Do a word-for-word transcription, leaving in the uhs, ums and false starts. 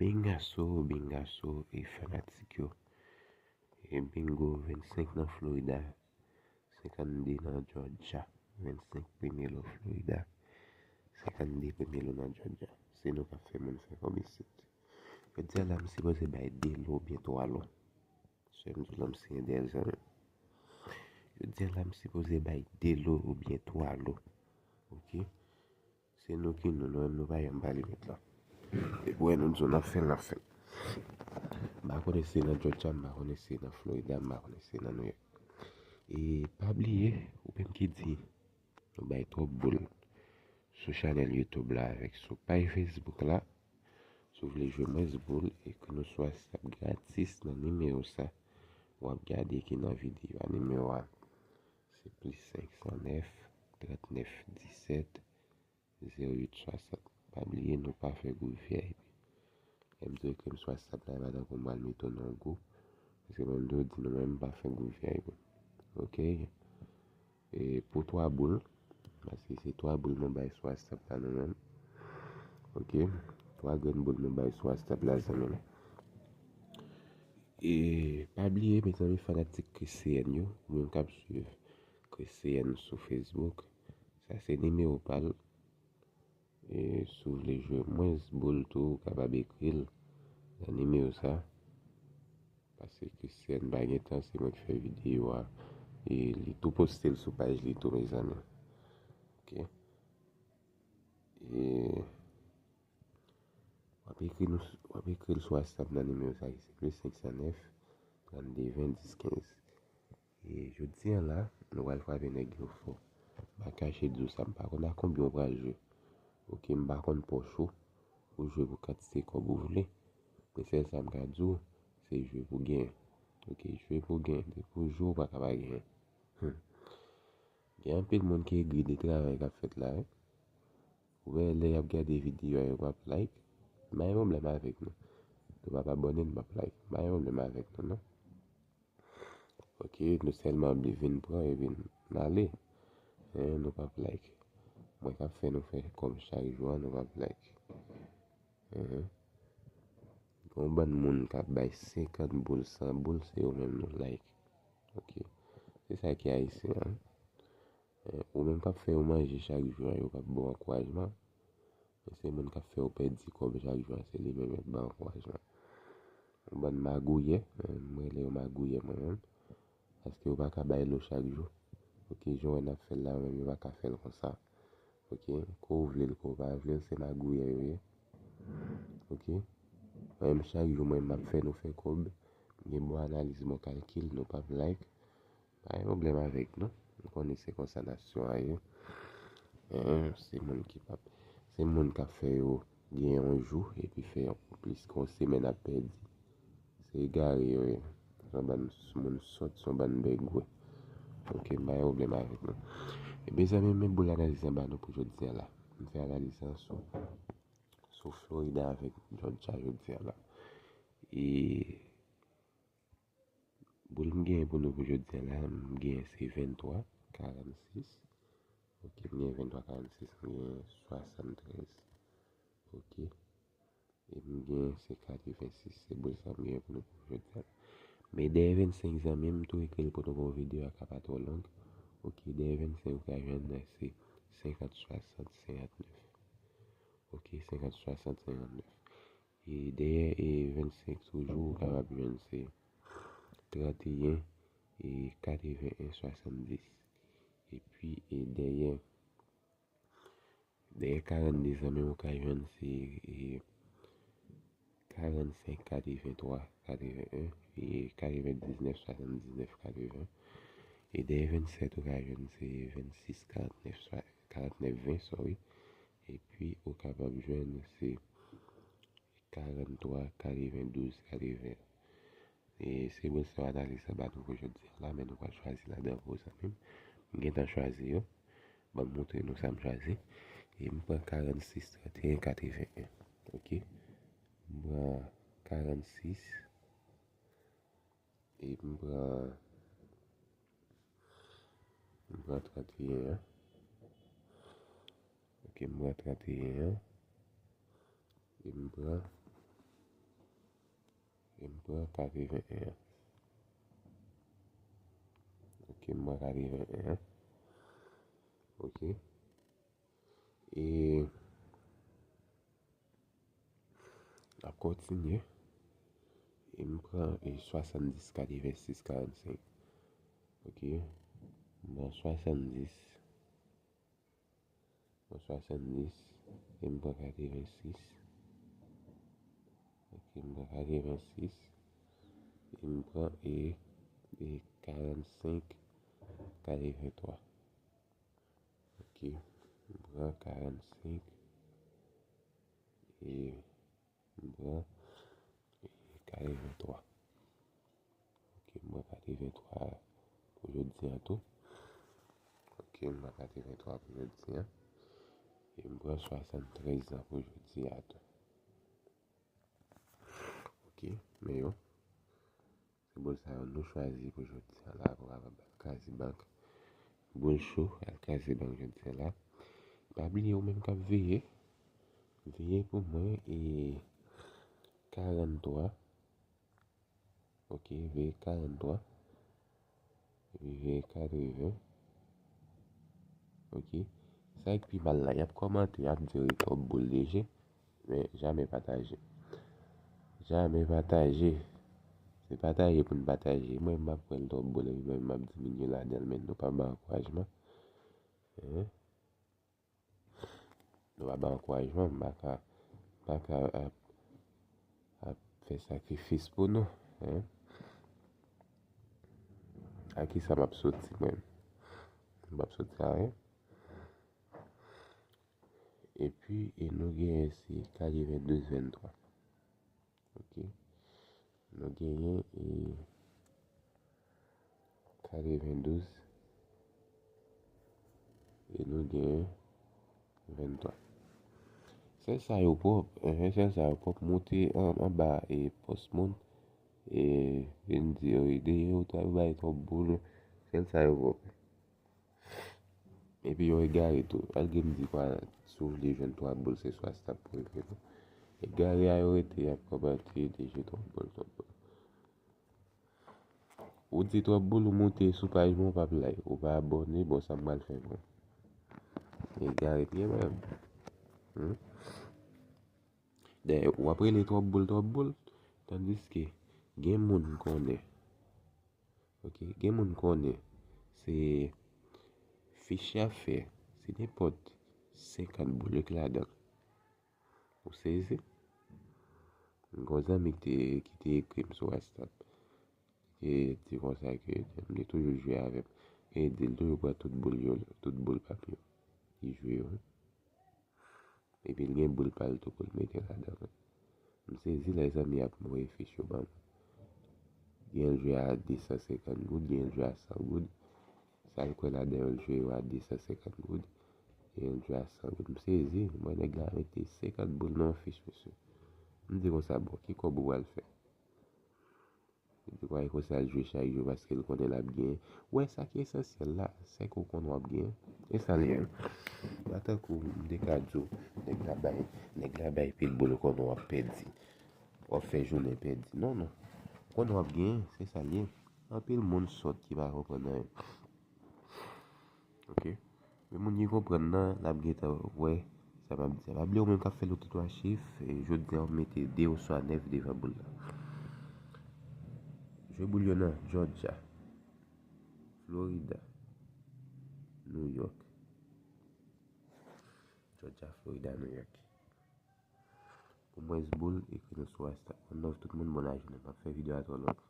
Bingaso, bingaso e fanatik yo. E bingo, vennsenk nan Florida, senkannde nan Georgia, vennsenk Pomelo, Florida, senkannde Pomelo nan Georgia. Se nou k ap fè moun fè kòb isit. Jodi a la, m sipoze bay de lo oubyen twa lo. Sè m di w la, m se Yandèl zanmi. Jodi a la, m sipoze bay de lo oubyen twa lo. Ok? Se nou ki nou, nou menm nou pa janm pale met la. Depi w wè nou di w n ap fè l, n ap fè l. M pa konnen si se nan Georgia, m pa konnen si se nan Florida, m pa konnen si se nan New York. E pa bliye, ou menm ki di nou bay twòp boul sou chanèl YouTube la avèk sou paj Facebook la, si w vle jwe mwens boul, ekri nou sou WhatsApp gratis nan nimewo sa. W ap gade ki nan videyo a. Nimewo a se plis senk san nèf, trant nèf disèt, zewo uit swasant. Pa bliye, nou pa fè gwoup V I P. Lè m di w ekri m sou WhatsApp la, e pa tankou m pral mete w nan gwoup. Paske mwen menm tou di nou menm m pa fè gwoup V I P. Ok? E pou twa boul, paske se twa boul mwen bay sou WhatsApp la nou menm. Ok? Twa grenn boul mwen bay sou WhatsApp la, zanmi m. E pa bliye, mezanmi, fanatik Chris C N yo, ou menm k ap swiv Chris C N sou Facebook, sa se nimewo pa l. E si w vle jwe mwens boul tou, ou kapab ekri l nan nimewo sa. Paske Chris C N pa gen tan, se mwen ki fè videyo a. E li tou poste l sou paj li tou, mezanmi. Ok. E w ap ekri nou, w ap ekri l sou WhatsApp nan nimewo sa ki se plis senk san nèf, trannde ven, dis kenz. E jodi a la, nou pral frape nèg yo fò. M pa kache di w sa, m pa konn a konbyen w pral jwe. Ok, m pa konn pòch ou, ou jwe pou kantite kòb ou vle. Men sèl sa m ka di w, se jwe pou genyen. Ok, jwe pou genyen. Depi w jwe, ou pa ka pa genyen. Hmm. Gen anpil moun ki egri de travay k ap fèt la, wi. Ou wè lè y ap gade videyo a, yo p ap like. M pa gen pwoblèm avèk nou. Nou p ap abòne, nou p ap like. M pa gen pwoblèm avèk nou, non. Ok, nou sèlman vle vin pran epi n ale. Hein, nou p ap like. Mwen k ap fè nou fè kòb chak jou a, nou p ap like. Hein. Gen yon bann moun k ap bay senkant boul, san boul, se yo menm nou like. Ok. Se sa ki ayisyen an. Eh, ou menm k ap fè yo manje chak jou an, yo p ap ba w ankourajman. Men se moun k ap fè yo pèdi kòb chak jou an, se li menm yo ap ba ankourajman. Yon bann magouyè, eh, m rele yo magouyè mwen menm. Paske yo pa ka bay lo chak jou. Ok, jan w wè n ap fè l la, yo menm yo pa ka fè l konsa. Ok, ke w vle l, ke w pa vle l, se magouyè yo ye. Ok, mwen menm chak jou mwen m ap fè nou fè kòb. M gen bon analiz, bon kalkil, nou p ap like. Pa gen pwoblèm avèk nou. Nou konnen se konsa nasyon an ye. Hein, se moun ki p ap, se moun k ap fè yo gen yon jou epi fè yon plis ke yon semèn ap pèdi. Se egare yo ye. Se yon bann moun sòt, se yon bann bègwè. Ok, m pa gen pwoblèm avèk nou. Ebyen zanmi m, men boul analiz an ba nou pou jodi a la. M fè analiz lan sou, sou Florida avèk Georgia jodi a la. E boul m genyen pou nou pou jodi a la, m genyen se venntwa karannsis. Ok, m genyen venntwa karannsis, m genyen swasanntrèz. Ok. E m genyen se katrevensis. Se boul sa m genyen pou nou pou jodi a la. Men dèyè vennsenk zanmi m, tou ekri l pou nou pou videyo a ka pa twò long. Ok, dèyè vennsenk ou ka jwenn se senkant swasant senkannèf. Ok, senkant swasant senkannèf. E dèyè e vennsenk toujou, ou kapab jwenn se tranteyen e katreven en swasanndis. Epi e dèyè, dèyè karannde zanmi m ou ka jwenn se e karannsenk katreven twa katreven en e katrevendiznèf swasanndiznèf katreven. E dèyè vennsèt ou ka jwenn se vennsis karannèf swa-, karannèf ven, sorry. Epi ou kapab jwenn se karannntwa katrevendouz katreven. E se bon, se analiz sa ba nou pou jodi a la, men nou pral chwazi ladan pou zanmi m. M gentan chwazi yo. Ban m montre nou sa m chwazi. E m pran karannsis tranteyen katreven en. Ok. M pran karannsis. E m pran, m pran tranteyen an. Ok, m pran tranteyen an. E m pran M pran katreven en an. Ok, m pran katreven en an. Ok. E n ap kontinye. E m pran e swasanndis, katrevensis, karannsenk. Ok. M pran swasanndis. Bon, swasanndis, e m pran katrevensis. Ok, m pran katrevensis, e m pran e, e karannsenk, katreventwa. Ok, m pran karannsenk, e m pran e katreventwa. Ok, m pran katreventwa pou jodi a tou. Ok, m pran katreventwa pou jodi a. E m pran swasanntrèz an pou jodi a tou. Ok, men yo. Se boul sa yo nou chwazi pou jodi a la, pou kapab al kraze bank. Boul cho, al kraze bank jodi a la. Pa bliye ou menm k ap veye. Veye pou mwen e karannntwa. Ok, veye karannntwa. Epi veye katreven. Ok. Sa k pi mal la, y ap kòmante, y ap di yo e twòp boul deje. Men jamè pataje. Jamè pataje. Se pataje pou n pataje. Mwen, m ap pran l twòp boul, epi mwen, m ap diminye ladan l, men nou pa ban ankourajman. Hein? Nou pa ban ankourajman, m pa ka, m pa ka ap, ap fè sakrifis pou nou. Hein? A ki sa m ap soti, mwen? M p ap soti a anyen. Epi, e nou genyen se katrevendouz venntwa. Ok. Nou genyen e katrevendouz e nou genyen venntwa. Sèl sa yo pwòp, enhen, sèl sa yo pwòp. Moute an, anba e pòs moun, e vin di yo, e deye yo ta bay twòp boul, sèl sa yo pwòp. Epi yo egare tou. Al gen m di kwa, si w vle jwenn twòp boul, se swa stop pou rete tou. Egare a yo rete, y ap kòmante deje twòp boul, twòp boul. Ou di twòp boul, ou moute sou paj mwen, ou p ap like, ou pa abòne, bon, sa m pral fè mwen? Egare pye mwen. Hmm? Dayè, w ap rele twòp boul, twòp boul, tandiske gen moun konnen. Ok, gen moun konnen se fich y ap fè, se nenpòt senkant boul yo ki ladan l. Ou sezi? M gen yon zanmi ki te, ki te ekri m sou WhatsApp. Li te di konsa ke m te toujou jwe avè m. E di l toujou pran tout boul yo, tout boul pa m yo. Li jwe yo. Epi l gen boul pa l tou pou l mete ladan l. M sezi lè zanmi ap voye fich yo ban mwen. Gen l jwe a de san senkant goud, gen l jwe a san goud. Sa l kwè ladan yo, l jwe yo a de san senkant goud. Gen l jwe a san goud. M sezi, m wè nèg la mete senkant boul nan yon fich, mesye. M di konsa, bon, ki kòb ou pral fè? Li di, kwè konsa, l jwe chak jou paske l konnen l ap genyen. Ou wè, sa ki esansyèl la, se ke w konn w ap genyen. E sa l ye. Pa tankou m te ka di w, nèg la bay, nèg la bay pil boul, ou konnen w ap pèdi. W ap fè jounen pèdi. Non, non. Ou konnen w ap genyen, se sa l ye. Anpil moun sòt ki pa konprann anyen. Ok. Men moun ki konprann nan, n ap gentan wè sa m ap di a. Pa bliye ou menm k ap fè loto twa chif, e jodi a w mete de oswa nèf devan boul la. Jwe boul yo nan Georgia, Florida, New York. Georgia, Florida, New York. Pou mwens boul, ekri nou sou WhatsApp. One love tout moun, bon lajounen. M ap fè videyo a twò lòt.